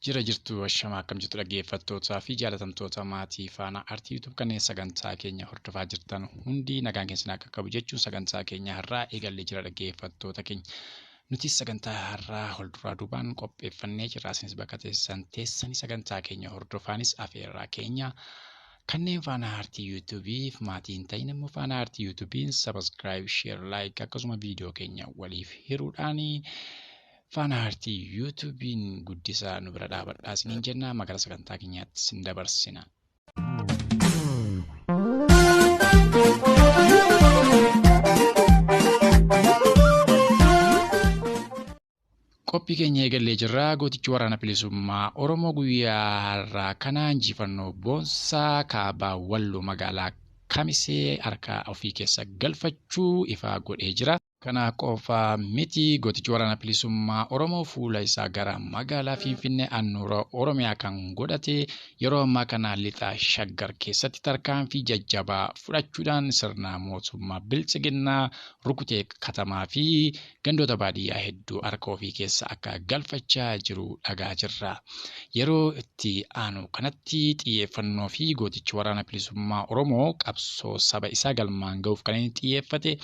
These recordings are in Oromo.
Jira jirtu ashamaa akkam jirtu dhaggeeffattootaa fi jaalatamtoota maatii Faanaa Aartii YouTube kanneen sagantaa keenya hordofaa jirtan hundi nagaan keessan akka qabu jechuun sagantaa keenya har'aa eegallee jira dhaggeeffattoota keenya. Nutis sagantaa har'aa walduraa duubaan qopheeffannee jirra. Isinis bakka teessan teessanii sagantaa keenya hordofaanis afeerraa keenya. Kanneen Faanaa Aartii YouTubeef maatii hin ta'in immoo Faanaa Aartii YouTube'n subscribe, share, like akkasuma viidiyoo keenya waliif hiruudhaan Faanaa Aartii YouTube'n guddisaa nu bira dhaabadhaa isiniin jenna. Magaalaa sagantaa keenyaatti isin dabarsina. Qophii keenya eegallee jirra. Gootichi waraana bilisummaa Oromoo guyyaa har'aa kana injifannoo boonsaa kaabaa Walloo magaalaa Kamisee harka ofii keessa galfachuu ifaa godhee jira. Kana qofa miti, gootichi waraana bilisummaa Oromoo fuula isaa gara magaalaa Finfinnee handhuura Oromiyaa kan godhate yeroo ammaa kana lixa Shaggar keessatti tarkaanfii jajjabaa fudhachuudhaan sirna mootummaa Biltsiginnaa rukutee katamaa fi gandoota baadiyyaa hedduu harka ofii keessa akka galfachaa jiru dhagaa jirra. Yeroo itti aanu kanatti xiyyeeffannoo fi gootichi waraana bilisummaa Oromoo qabsoo saba isaa galmaan ga'uuf kan inni xiyyeeffate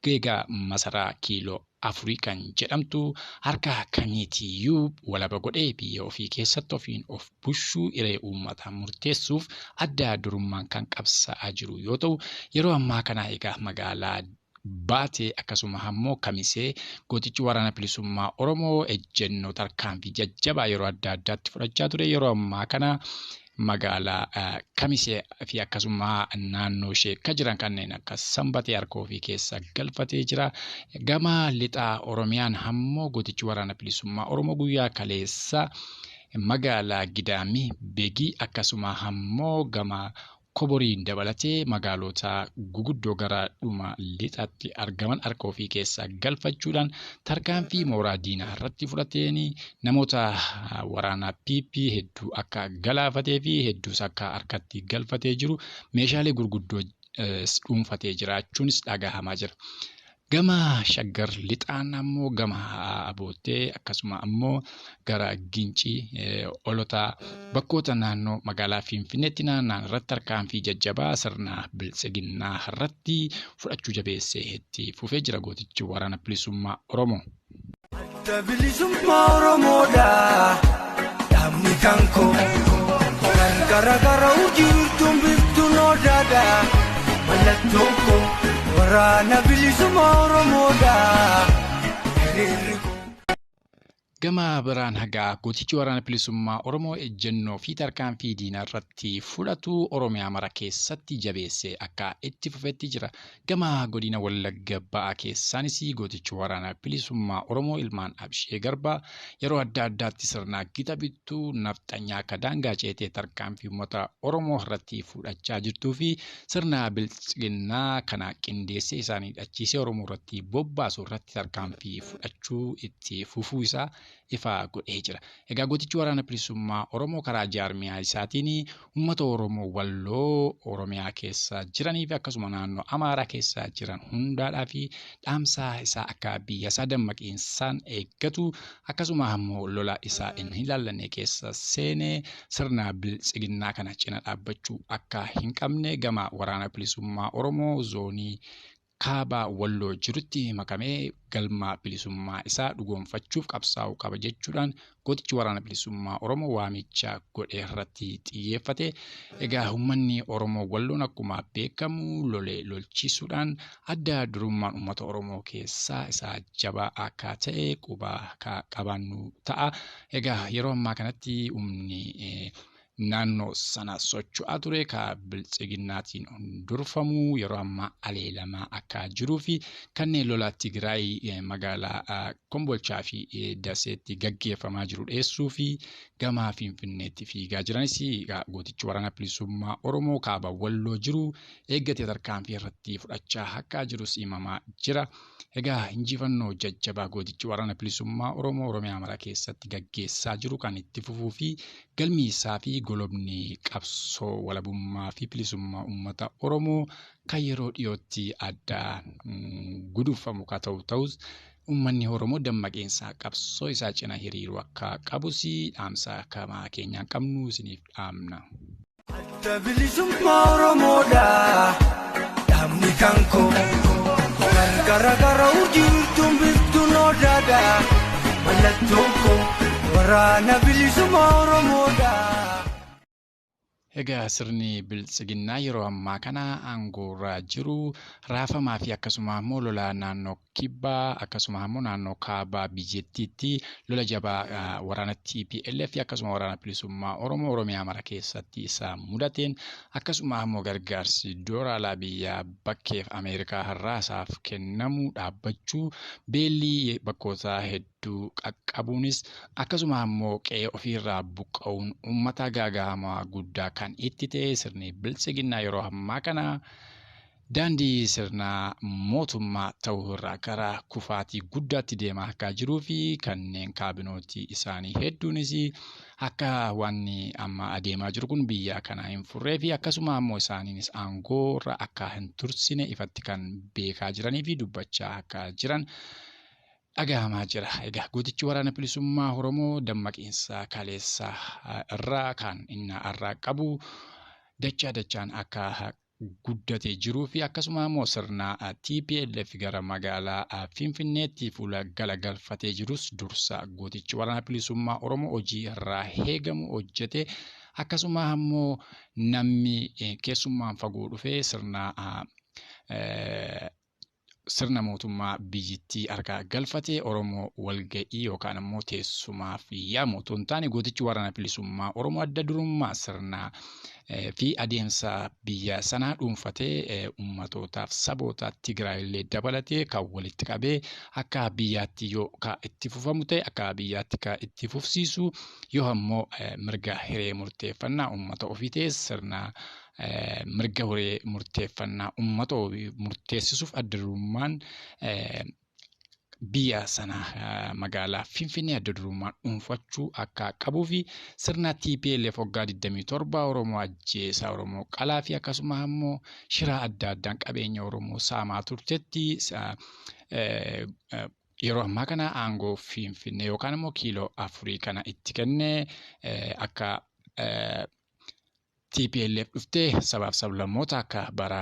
Geegaa Masaraa Kiiloo Afurii kan jedhamtu harka kamiitiyyuu walaba godhee biyya ofii keessatti ofiin of bushuu hiree uummataa murteessuuf adda durummaan kan qabsaa'aa jiru yoo ta'u, yeroo ammaa kana egaa magaalaa Baatee akkasuma ammoo Kamisee gootichi waraana bilisummaa Oromoo ejjennoo tarkaanfii jajjabaa yeroo adda addaatti fudhachaa ture yeroo ammaa kana magaalaa Kamisee fi akkasuma naannoo ishee kan jiran kanneen akka Sanbatee harka ofii keessa galfatee jira. Gama lixaa Oromiyaan ammoo gootichi waraana bilisummaa Oromoo guyyaa kaleessa magaalaa Gidaamii Begii akkasuma ammoo gama Koboriin dabalatee magaalota guguddoo gara dhuma lixaatti argaman harka ofii keessa galfachuudhaan tarkaanfii mooraa diinaa irratti fudhateen namoota waraanaa PP hedduu akka galaafatee fi hedduus akka harkatti galfatee jiru meeshaalee gurguddoo dhuunfatee jiraachuunis dhagahamaa jira. Gama Shaggar lixaan ammoo gama Aboottee akkasuma ammoo gara Gincii Olotaa bakkoota naannoo magaalaa Finfinneetti naanna'an irratti tarkaanfii jajjabaa sirna biltsiginnaa irratti fudhachuu jabeessee itti fufee jira gootichi waraana bilisummaa Oromoo. Adda bilisummaa Oromoodha dhaabni kan koo kan gara gara urjiirtuun biftuun odaadha mallattoon koo waraana bilisummaa Oromoodha hiriirri koo. Gama biraan hagaa gootichi waraana bilisummaa Oromoo ejjennoo fi tarkaanfii diinaa irratti fudhatu Oromiyaa mara keessatti jabeessee akka itti fufetti jira. Gama godina Wallagga Ba'aa keessaanis gootichi waraana bilisummaa Oromoo ilmaan Abishee Garbaa yeroo adda addaatti sirna gita bittuu nafxanyaa akka daangaa ceetee tarkaanfii uummata Oromoo irratti fudhachaa jirtuu fi sirna biltsiginnaa kana qindeessee isaanii hidhachiisee Oromoo irratti bobbaasu irratti tarkaanfii fudhachuu itti fufuu isaa ifa godhee jira. Egaa gootichi waraana bilisummaa Oromoo karaa jaarmiyaa isaatiin uummata Oromoo Walloo Oromiyaa keessa jiranii fi akkasuma naannoo Amaaraa keessa jiran hundaadhaa fi dhaamsa isaa akka biyya isaa dammaqiinsaan eeggatu akkasuma ammoo lola isaa hin ilaallanne keessa seenee sirna biltsiginnaa kana cina dhaabbachuu akka hin qabne gama waraana bilisummaa Oromoo zoonii kaaba Walloo jirutti makamee galma bilisummaa isaa dhugoomfachuuf qabsaa'uu qaba jechuudhaan gootichi waraana bilisummaa Oromoo waamicha godhee irratti xiyyeeffate. Egaa uummanni Oromoo Walloon akkuma beekamu lolee lolchiisuudhaan adda durummaan uummata Oromoo keessaa isa jabaa akka ta'e quba qabaannu ta'a. Egaa yeroo ammaa kanatti humni naannoo sana socho'aa ture ka biltsiginnaatiin durfamu yeroo ammaa aleelamaa akka jiruu fi kanneen lola Tigraay magaalaa Kombolchaa fi Daseetti gaggeeffamaa jiru dheessuu fi gama Finfinneetti fiigaa jiranis gootichi waraana bilisummaa Oromoo kaaba Walloo jiru eeggatee tarkaanfii irratti fudhachaa akka jirus himamaa jira. Egaa injifannoo jajjabaa gootichi waraana bilisummaa Oromoo Oromiyaa mara keessatti gaggeessaa jiru kan itti fufuu fi galmi isaa fi golobni qabsoo walabummaa fi bilisummaa uummata Oromoo kan yeroo dhiyootti adda guduunfamu kan ta'u ta'us Uummanni Oromoo dammaqeensaa qabsoo isaa cina hiriiruu akka qabus dhaamsa kamaa keenyaan qabnu isiniif dhaamna. Adda bilisummaa Oromoodha. Dhaabni kan koo gargara gara urjiirtuun biftuun odaadha. Mallattoon koo waraana bilisummaa Oromoodha. Egaa sirni biltsiginnaa yeroo ammaa kana aangoorra jiru raafamaa fi akkasuma immoo lola naannoo kibbaa akkasuma immoo naannoo kaabaa biyyattiitti lola jabaa waraana TPLF fi akkasuma waraana bilisummaa Oromoo Oromiyaa mara keessatti isa mudateen akkasuma immoo gargaarsi doolaaraa biyya bakkeef Ameerikaa har'aasaaf kennamu dhaabbachuu beellii bakkoota hedduu qaqqabuunis akkasuma immoo qe'ee ofiirraa buqqa'uun uummata gaaga'ama guddaa kan itti ta'e sirni biltsiginnaa yeroo ammaa kana daandii sirna mootummaa ta'uu irraa gara kufaatii guddaatti deemaa akka jiruu fi kanneen kaabinootii isaanii hedduunis akka wanni amma adeemaa jiru kun biyya kana hin furree fi akkasuma ammoo isaaniinis aangoo irra akka hin tursine ifatti kan beekaa jiranii fi dubbachaa akka jiran dhaga'amaa jira. Egaa gootichi waraana bilisummaa Oromoo dammaqiinsa kaleessa irraa kan inni irraa qabu dachaa dachaan akka guddatee jiruu fi akkasuma immoo sirna TPLF gara magaalaa Finfinneetti fuula galagalfatee jirus dursa gootichi waraana bilisummaa Oromoo hojii irraa eegamu hojjete akkasuma immoo namni keessummaan fagoo dhufee sirna mootummaa biyyittii harkaa galfatee Oromoo walga'ii yookaan immoo teessumaaf yaamu otoo hin taane gootichi waraana bilisummaa Oromoo adda durummaa sirna fi adeemsa biyya sanaa dhuunfatee uummatootaaf saboota Tigraay illee dabalatee kan walitti qabee akka biyyaatti yoo ka itti fufamu ta'e akka biyyaatti ka itti fufsiisu yoo ammoo mirga hiree murteeffannaa uummata ofii ta'e sirna mirga hiree murteeffannaa uummata ofii murteessisuuf adda durummaan biyya sana magaalaa Finfinnee adda durummaan dhuunfachuu akka qabuu fi sirna TPLF waggaa 27 Oromoo ajjeesaa Oromoo qalaa fi akkasuma immoo shira adda addaan qabeenya Oromoo saamaa turtetti yeroo ammaa kana aangoo Finfinnee yookaan immoo kiiloo afurii kana itti kennee akka TPLF dhuftee sabaaf sablammoota akka bara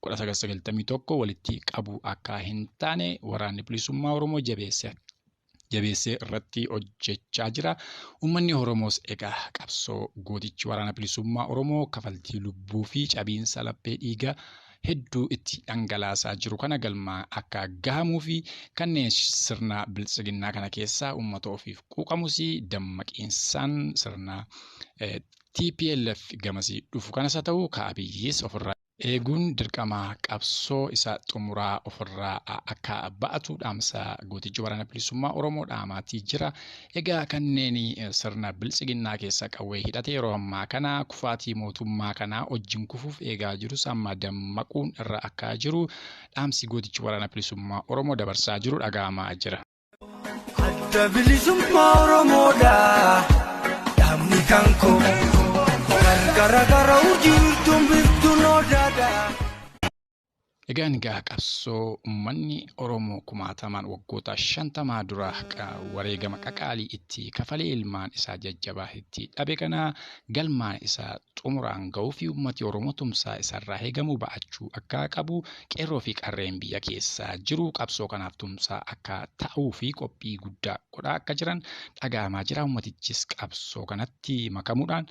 1991 walitti qabu akka hin taane waraanni bilisummaa Oromoo jabeessee irratti hojjechaa jira. Uummanni Oromoos egaa qabsoo gootichi waraana bilisummaa Oromoo kafaltii lubbuu fi cabiinsa laphee dhiigaa hedduu itti dhangalaasaa jiru kana galmaa akka gahamuu fi kanneen sirna biltsiginnaa kana keessaa uummata ofiif quuqamus dammaqiinsaan sirna TPLF gamasii dhufu kanas haa ta'u Abiyyiis ofirraa eeguun dirqama qabsoo isa xumuraa ofirraa akka ba'atu dhaamsa gootichi waraana bilisummaa Oromoo dhaamaatii jira. Egaa kanneen sirna biltsiginnaa keessa qawwee hidhate yeroo ammaa kana kufaatii mootummaa kanaa wajjin kufuuf eegaa jirus amma dammaquun irra akka jiru dhaamsi gootichi waraana bilisummaa Oromoo dabarsaa jiru dhaga'amaa jira. Adda bilisummaa Oromoodha. Dhaabni kan koo gargara gara urjiirtuun biftuun odaadha. Egaan egaa qabsoo uummanni Oromoo kumaatamaan waggoota 50 dura wareegama qaqaalii itti kafalee ilmaan isaa jajjabaa itti dhabe kana galmaan isaa xumuraan ga'uu fi uummati Oromoo tumsaa isarraa eegamu ba'achuu akka qabu qeerroo fi qarreen biyya keessaa jiru qabsoo kanaaf tumsaa akka ta'uu fi qophii guddaa godhaa akka jiran dhaga'amaa jira. Uummatichis qabsoo kanatti makamuudhaan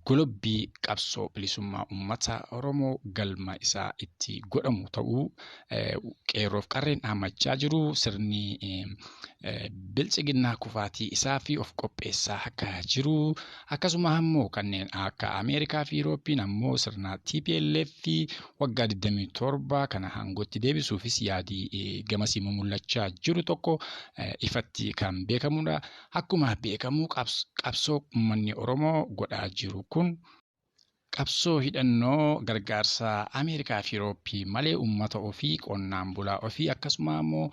golobbii qabsoo bilisummaa uummata Oromoo galma isaa itti godhamu ta'uu qeerroof qarreen dhaammachaa jiru. Sirni biltsiginnaa kufaatii isaa fi of qopheessaa akka jiru akkasuma ammoo kanneen akka Ameerikaa fi Yuurooppiin ammoo sirna TPLF fi waggaa 27 kana aangootti deebisuufis yaadii gamasii mul'achaa jiru tokko ifatti kan beekamudha. Akkuma beekamu qabsoo uummanni Oromoo godhaa jiru kun qabsoo hidhannoo gargaarsa Ameerikaa fi Yuurooppii malee uummata ofii qonnaan bulaa ofii akkasuma ammoo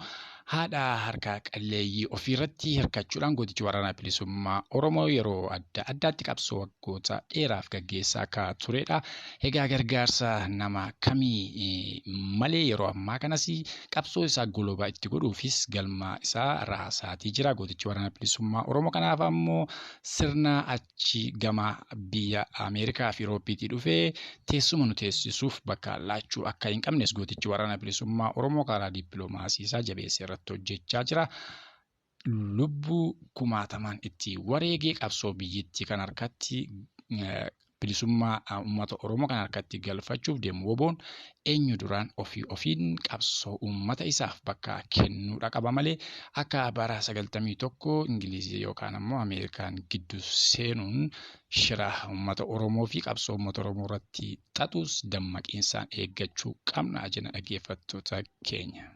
Haadha harka qalleeyyii ofiirratti hirkachuudhaan gootichi waraana bilisummaa Oromoo yeroo adda addaatti qabsoo waggoota dheeraaf gaggeessaa akka turedha. Egaa gargaarsa nama kamii malee yeroo ammaa kanas qabsoo isaa golobaa itti godhuufis galma isaa raasaatii jira. Gootichi waraana bilisummaa Oromoo kanaaf ammoo sirna achi gama biyya Ameerikaa fi Awurooppiitii dhufee teessuma nu teessisuuf bakka laachuu akka hin qabnes gootichi waraana bilisummaa Oromoo karaa dippiloomaasii isaa jabeessee irratti hojjechaa jira. Lubbuu kumaatamaan itti wareegee qabsoo biyyittii kan harkatti bilisummaa uummata Oromoo kan harkatti galfachuuf deemu WBOn eenyu duraan ofii ofiin qabsoo uummata isaaf bakka kennuudha qaba malee akka bara 91 Ingilizii yookaan ammoo Ameerikaan gidduu seenuun shira uummata Oromoo fi qabsoo uummata Oromoo irratti xaxuus dammaqiinsaan eeggachuu qabna jenna dhaggeeffattoota keenya.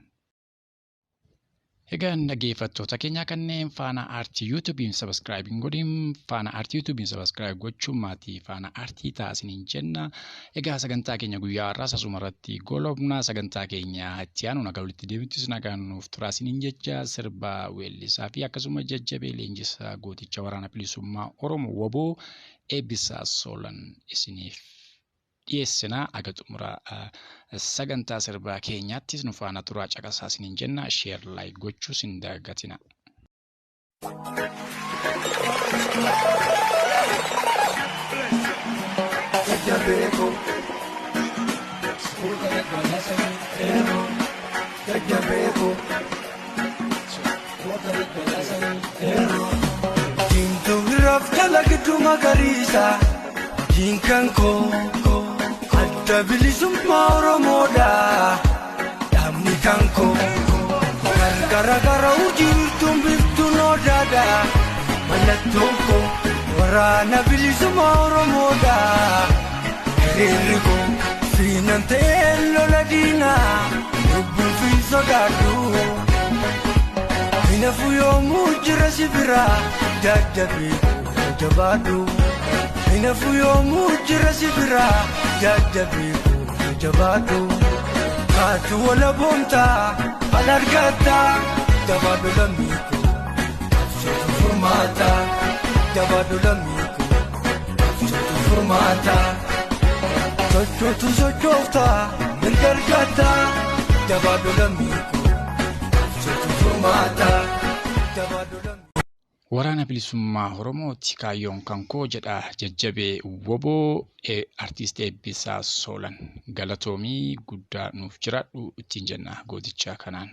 Egaan dhaggeeffattoota keenya kanneen Faana Aartii YouTube'n subscribe hin godhin Faana Aartii YouTube'n subscribe gochuun maatii Faana Aartii taasisaniin jenna. Egaa sagantaa keenya guyyaa har'aas asuma irratti goolabna. Sagantaa keenya itti aanu nagaa walitti deebittis nagaan nuuf turaasiniin jecha sirba weellisaa fi akkasuma jajjabee leenjisaa gooticha waraana bilisummaa Oromoo WBO Eebbisaa Soolan isiniif dhiyeessinaa. Aga xumura sagantaa sirbaa keenyaattis nu faana turaa caqasaa isiniin jenna. Sheer laayik gochuus hin dagatina. Jajjabeeko. Jajjabeeko. Diimtuu biraaf kalaqatu magariisa. Hojiin kan koo adda bilisummaa Oromoodha. Dhaabni kan koo gargara gara urjiirtuun biftuun odaadha. Mallattoon koo waraana bilisummaa Oromoodha. Hiriirri koo fiinan ta'ee lola diinaa lubbuun fi sodaadhu. Hinafu yoomuu jira si biraa jajjabe jabaadhu. Hinafu yoomuu jira si biraa jajjabe jabaadhu. Kaatu wala boontaa al argataa jabaadhu lammiiku qabsootu furmaata jabaadhu lammiiku qabsootu furmaata. Sochootu sochooftaa mirga argataa jabaadhu lammiiku qabsootu furmaata jabaadhu lammiiku. Waraana bilisummaa Oromooti kaayyoon kan koo jedha jajjabee WBO artiist Eebbisaa Soolan galatoomii guddaa nuuf jiraadhu ittiin jenna gooticha kanaan.